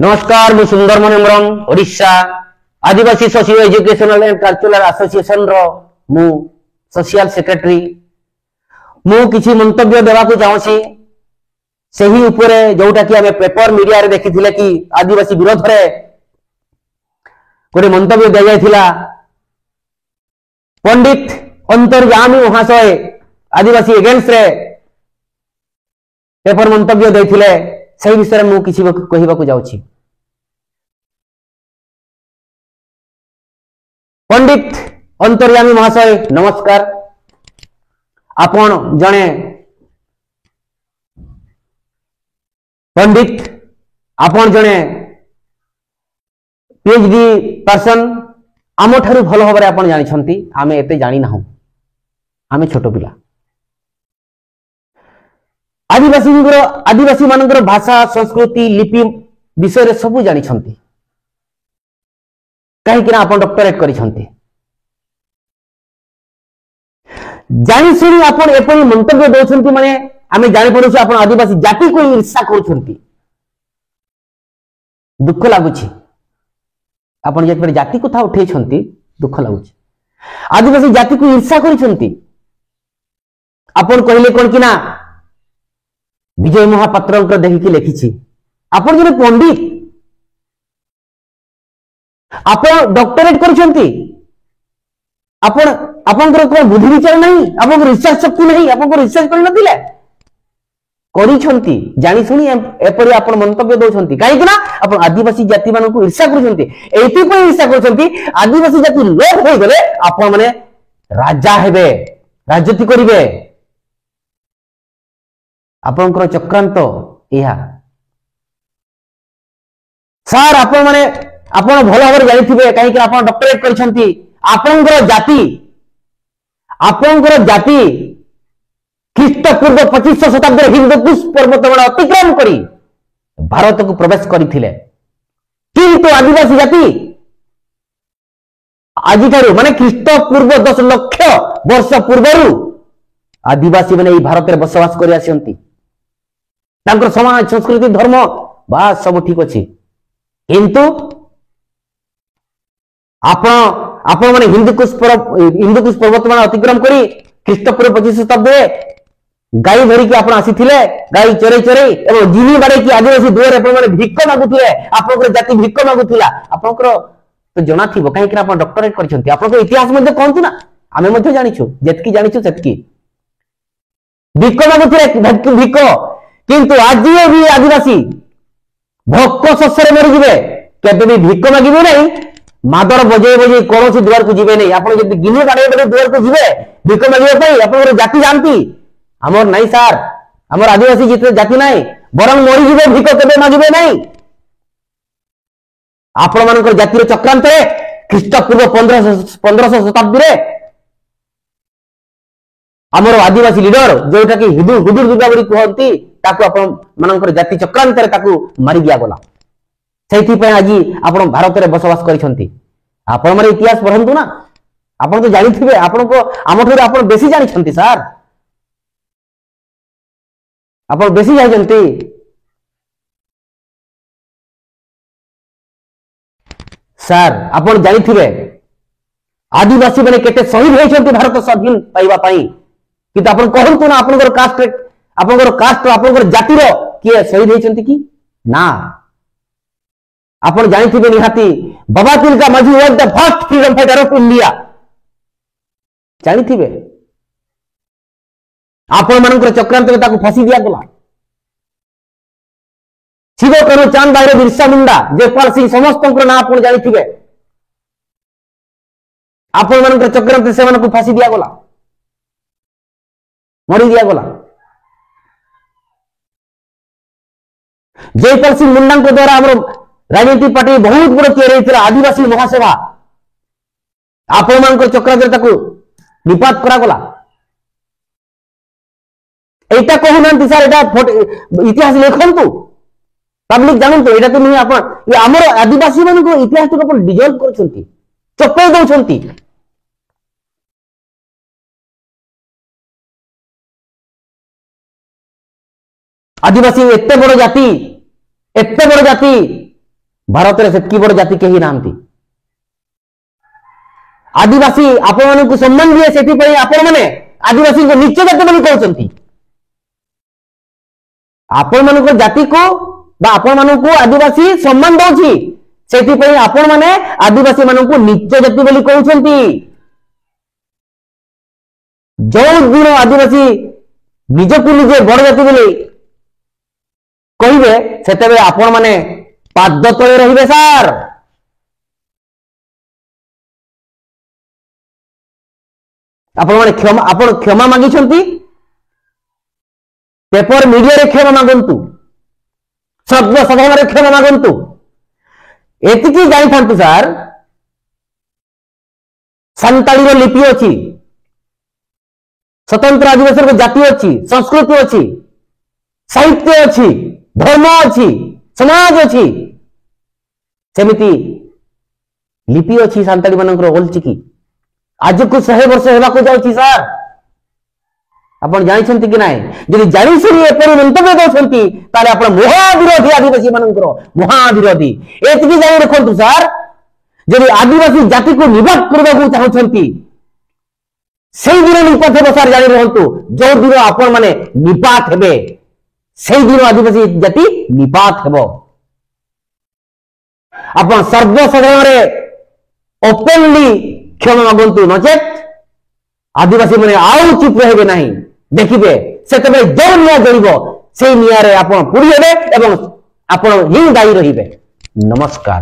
ନମସ୍କାର, ମୁଁ ସୁନ୍ଦରମୋହନ ହେମ୍ବ୍ରମ, ଓଡ଼ିଶା ଆଦିବାସୀ socio educational and cultural ଆସୋସିଏସନର ମୁଁ ସୋସିଆଲ ସେକ୍ରେଟାରୀ। ମୁଁ କିଛି ମନ୍ତବ୍ୟ ଦେବାକୁ ଚାହୁଁଛି ସେହି ଉପରେ, ଯୋଉଟା କି ଆମେ ପେପର ମିଡିଆରେ ଦେଖିଥିଲେ କି ଆଦିବାସୀ ବିରୋଧରେ ଗୋଟେ ମନ୍ତବ୍ୟ ଦିଆଯାଇଥିଲା। ପଣ୍ଡିତ ଅନ୍ତର୍ଯାମୀ ମହାଶୟ ଆଦିବାସୀ ଏଗେନ୍ଷ୍ଟରେ ପେପର ମନ୍ତବ୍ୟ ଦେଇଥିଲେ, ସେହି ବିଷୟରେ ମୁଁ କିଛି କହିବାକୁ ଯାଉଛି। ପଣ୍ଡିତ ଅନ୍ତର୍ଯାମୀ ମହାଶୟ, ନମସ୍କାର। ଆପଣ ଜଣେ ପଣ୍ଡିତ, ଆପଣ ଜଣେ ପିଏଚଡି ପର୍ସନ, ଆମଠାରୁ ଭଲ ଭାବରେ ଆପଣ ଜାଣିଛନ୍ତି। ଆମେ ଏତେ ଜାଣିନାହୁଁ, ଆମେ ଛୋଟ ପିଲା। ଆଦିବାସୀଙ୍କର, ଆଦିବାସୀ ମାନଙ୍କର ଭାଷା, ସଂସ୍କୃତି, ଲିପି ବିଷୟରେ ସବୁ ଜାଣିଛନ୍ତି, କାହିଁକି ନା ଆପଣ ଡକ୍ଟରେଟ କରିଛନ୍ତି। ଜାଣିଶୁଣି ଆପଣ ଏପରି ମନ୍ତବ୍ୟ ଦେଉଛନ୍ତି, ମାନେ ଆମେ ଜାଣିପାରୁଛୁ ଆପଣ ଆଦିବାସୀ ଜାତିକୁ ଈର୍ଷା କରୁଛନ୍ତି। ଦୁଃଖ ଲାଗୁଛି, ଆପଣ ଯେତେବେଳେ ଜାତି କଥା ଉଠେଇଛନ୍ତି ଦୁଃଖ ଲାଗୁଛି। ଆଦିବାସୀ ଜାତିକୁ ଈର୍ଷା କରିଛନ୍ତି। ଆପଣ କହିଲେ କଣ କି ନା ବିଜୟ ମହାପାତ୍ରଙ୍କର ଦେଖିକି ଲେଖିଛି। ଆପଣ ଜଣେ ପଣ୍ଡିତ, ଆପଣ ଡକ୍ଟରେଟ କରିଛନ୍ତି, ଆପଣ ଆପଣଙ୍କର କଣ ବୁଦ୍ଧି ବିଚାର ନାହିଁ? ଆପଣଙ୍କର ରିସର୍ଚ୍ଚ ଶକ୍ତି ନାହିଁ? ଆପଣଙ୍କର ରିସର୍ଚ୍ଚ କରିନଥିଲେ? କରିଛନ୍ତି। ଜାଣିଶୁଣି ଏପରି ଆପଣ ମନ୍ତବ୍ୟ ଦଉଛନ୍ତି, କାହିଁକି ନା ଆପଣ ଆଦିବାସୀ ଜାତି ମାନଙ୍କୁ ଈର୍ଷା କରୁଛନ୍ତି। ଏଇଥିପାଇଁ ଈର୍ଷା କରୁଛନ୍ତି, ଆଦିବାସୀ ଜାତି ଲୋପ ହୋଇଗଲେ ଆପଣ ମାନେ ରାଜା ହେବେ, ରାଜୁତି କରିବେ। ଆପଣଙ୍କର ଚକ୍ରାନ୍ତ ଏହା ସାର୍। ଆପଣ ମାନେ ଆପଣ ଭଲ ଭାବରେ ଜାଣିଥିବେ, କାହିଁକି ଆପଣ ଡକ୍ଟରେଟ କରିଛନ୍ତି। ଆପଣଙ୍କର ଜାତି ଖ୍ରୀଷ୍ଟପୂର୍ବ 2500 ଶତାବ୍ଦୀରେ ହିନ୍ଦୁକୁଶ ପର୍ବତମାଳା ଅତିକ୍ରମ କରି ଭାରତକୁ ପ୍ରବେଶ କରିଥିଲେ। କିନ୍ତୁ ଆଦିବାସୀ ଜାତି ଆଜିଠାରୁ, ମାନେ ଖ୍ରୀଷ୍ଟପୂର୍ବ 10 ଲକ୍ଷ ବର୍ଷ ପୂର୍ବରୁ ଆଦିବାସୀ ମାନେ ଏଇ ଭାରତରେ ବସବାସ କରି ଆସିଛନ୍ତି। ତାଙ୍କର ସମାଜ, ସଂସ୍କୃତି, ଧର୍ମ ବା ସବୁ ଠିକ ଅଛି। କିନ୍ତୁ ଆପଣ ମାନେ ହିନ୍ଦୁକୁଶ ପର୍ବତମାଳା ଅତିକ୍ରମ କରି ଖ୍ରୀଷ୍ଟପୂର୍ବ 25 ଶତାବ୍ଦୀରେ ଗାଈ ଧରିକି ଆପଣ ଆସିଥିଲେ, ଗାଈ ଚରେଇ ଚରେଇ ଏବଂ ଗିନି ବାଡେଇକି ଆଦିବାସୀ ଦୁଆରେ ଆପଣ ମାନେ ଭିକ ମାଗୁଥିଲେ। ଆପଣଙ୍କର ଜାତି ଭିକ ମାଗୁଥିଲା। ଆପଣଙ୍କର ତ ଜଣା ଥିବ, କାହିଁକି ନା ଆପଣ ଡକ୍ଟରେଟ କରିଛନ୍ତି। ଆପଣଙ୍କ ଇତିହାସ ମଧ୍ୟ କହନ୍ତୁ ନା, ଆମେ ମଧ୍ୟ ଜାଣିଛୁ, ଯେତିକି ଜାଣିଛୁ ସେତିକି। ଭିକ ମାଗୁଥିଲେ, ଭିକ। କିନ୍ତୁ ଆଜି ବି ଆଦିବାସୀ ଭୋକ ଶୋଷରେ ମରିଯିବେ, କେବେ ବି ଭିକ ମାଗିବେ ନାହିଁ। ମାଦର ବଜେଇ ବଜେଇ କୌଣସି ଦୁଆରକୁ ଯିବେ ନାହିଁ। ଆପଣ ଯଦି ଗିନି ବାଡେଇ ବାଡେଇ ଦୁଆରକୁ ଯିବେ ଭିକ ମାଗିବା ପାଇଁ, ଆପଣଙ୍କର ଜାତି ଯାଆନ୍ତି। ଆମର ନାଇଁ ସାର୍, ଆମର ଆଦିବାସୀ ଜାତି ନାହିଁ, ବରଂ ମରିଯିବେ, ଭିକ କେବେ ମାଗିବେ ନାହିଁ। ଆପଣ ମାନଙ୍କର ଜାତିର ଚକ୍ରାନ୍ତରେ ଖ୍ରୀଷ୍ଟପୂର୍ବ 1500 ଶତାବ୍ଦୀରେ ଆମର ଆଦିବାସୀ ଲିଡର, ଯୋଉଟା କି ହୁଦୁର ଦୁର୍ଗା ବୋଲି କୁହନ୍ତି, ତାକୁ ଆପଣ ମାନଙ୍କର ଜାତି ଚକ୍ରାନ୍ତରେ ତାକୁ ମାରି ଦିଆଗଲା। ସେଇଥିପାଇଁ ଆଜି ଆପଣ ଭାରତରେ ବସବାସ କରିଛନ୍ତି। ଆପଣ ମାନେ ଇତିହାସ ପଢନ୍ତୁ ନା, ଆପଣ ତ ଜାଣିଥିବେ। ଆପଣଙ୍କ ଆମଠାରୁ ଆପଣ ବେଶୀ ଜାଣିଛନ୍ତି ସାର୍, ଆପଣ ବେଶୀ ଜାଣିଛନ୍ତି ସାର୍। ଆପଣ ଜାଣିଥିବେ ଆଦିବାସୀ ମାନେ କେତେ ଶହୀଦ ହେଇଛନ୍ତି ଭାରତ ସ୍ୱାଧୀନ ପାଇବା ପାଇଁ। କିନ୍ତୁ ଆପଣ କହନ୍ତୁ ନା, ଆପଣଙ୍କର କାଷ୍ଟ, ଆପଣଙ୍କର ଜାତିର କିଏ ଶହୀଦ ହେଇଛନ୍ତି କି ନା? ଆପଣ ଜାଣିଥିବେ ନିହାତି, ବାବା Tilka Majhi was the first freedom fighter of India। ଜାଣିଥିବେ, ଆପଣ ମାନଙ୍କର ଚକ୍ରାନ୍ତରେ ତାକୁ ଫାଶୀ ଦିଆଗଲା। ଶିବ କାହ୍ନୁ, ଚାନ୍ଦ ବାହିର, ବିର୍ସା ମୁଣ୍ଡା, ଜୟପାଲ ସିଂ, ସମସ୍ତଙ୍କର ନାଁ ଆପଣ ଜାଣିଥିବେ। ଆପଣ ମାନଙ୍କର ଚକ୍ରାନ୍ତରେ ସେମାନଙ୍କୁ ଫାଶୀ ଦିଆଗଲା, ମରି ଦିଆଗଲା। ଜୟପାଲ ସିଂ ମୁଣ୍ଡାଙ୍କ ଦ୍ୱାରା ଆମର ରାଜନୀତି ପାର୍ଟି ବହୁତ ବଡ ତିଆରି ହେଇଥିଲା, ଆଦିବାସୀ ମହାସଭା। ଆପଣମାନଙ୍କର ଚକ୍ରାନ୍ତରେ ତାକୁ ନିପାତ କରାଗଲା। ଏଇଟା କହୁନାହାନ୍ତି ସାର୍, ଏଇଟା ଇତିହାସ ଲେଖନ୍ତୁ, ପାବ୍ଲିକ ଜାଣନ୍ତୁ। ଏଇଟା ତ ନୁହେଁ, ଆପଣ ଆମର ଆଦିବାସୀ ମାନଙ୍କ ଇତିହାସକୁ ଆପଣ ଡିଜଲ୍ଭ କରୁଛନ୍ତି, ଚପେଇ ଦଉଛନ୍ତି। ଆଦିବାସୀ ଏତେ ବଡ ଜାତି, ଏତେ ବଡ ଜାତି। ଭାରତରେ ସେତିକି ବଡ଼ ଜାତି କେହି ନାହାନ୍ତି। ଆଦିବାସୀ ଆପଣମାନଙ୍କୁ ସମ୍ମାନ ଦିଏ, ସେଥିପାଇଁ ଆପଣମାନେ ଆଦିବାସୀଙ୍କୁ ନିଚ ଜାତି ବୋଲି କହୁଛନ୍ତି। ଆପଣମାନଙ୍କ ଜାତିକୁ ବା ଆପଣମାନଙ୍କୁ ଆଦିବାସୀ ସମ୍ମାନ ଦଉଛି, ସେଥିପାଇଁ ଆପଣମାନେ ଆଦିବାସୀ ମାନଙ୍କୁ ନିଚ ଜାତି ବୋଲି କହୁଛନ୍ତି। ଯୋଉ ଦିନ ଆଦିବାସୀ ନିଜକୁ ନିଜେ ବଡ ଜାତି ବୋଲି କହିବେ, ସେତେବେଳେ ଆପଣମାନେ ପାଦ ତଳେ ରହିବେ ସାର୍। ଆପଣମାନେ କ୍ଷମା, ଆପଣ କ୍ଷମା ମାଗିଛନ୍ତି, ପେପର ମିଡିଆରେ କ୍ଷମା ମାଗନ୍ତୁ, ସର୍ବସାଧାରଣରେ କ୍ଷମା ମାଗନ୍ତୁ। ଏତିକି ଜାଣିଥାନ୍ତୁ ସାର୍, ସାନ୍ତାଳୀର ଲିପି ଅଛି, ସ୍ୱତନ୍ତ୍ର ଆଦିବାସୀଙ୍କ ଜାତି ଅଛି, ସଂସ୍କୃତି ଅଛି, ସାହିତ୍ୟ ଅଛି, ଧର୍ମ ଅଛି, ସମାଜ ଅଛି, ସେମିତି ଲିପି ଅଛି ସାନ୍ତାଳୀ ମାନଙ୍କର ଓଲଚିକି। ଆଜକୁ 100 ବର୍ଷ ହେବାକୁ ଯାଉଛି ସାର୍, ଆପଣ ଜାଣିଛନ୍ତି କି ନାହିଁ? ଯଦି ଜାଣିଶୁଣି ଏପରି ମନ୍ତବ୍ୟ ଦଉଛନ୍ତି, ତାହେଲେ ଆପଣ ମହାବିରୋଧୀ, ଆଦିବାସୀ ମାନଙ୍କର ମହାବିରୋଧୀ। ଏତିକି ଜାଣି ରଖନ୍ତୁ ସାର୍, ଯଦି ଆଦିବାସୀ ଜାତିକୁ ନିବାସ କରିବାକୁ ଚାହୁଁଛନ୍ତି, ସେଇ ଦିନ ନିପାତ ହେବ ସାର୍। ଜାଣି ରୁହନ୍ତୁ, ଯୋଉ ଦିନ ଆପଣ ମାନେ ନିପାତ ହେବେ, ସେଇ ଦିନ ଆଦିବାସୀ ଜାତି ନିପାତ ହେବ। ଆପଣ ସର୍ବସାଧାରଣରେ ଓପେନଲି କ୍ଷମା ମାଗନ୍ତୁ, ନଚେତ ଆଦିବାସୀ ମାନେ ଆଉ ଚୁପ ରହିବେ ନାହିଁ। ଦେଖିବେ, ସେତେବେଳେ ଯୋଉ ନିଆଁ ଜଳିବ, ସେଇ ନିଆଁରେ ଆପଣ ପୋଡ଼ି ହେବେ ଏବଂ ଆପଣ ହିଁ ଦାୟୀ ରହିବେ। ନମସ୍କାର।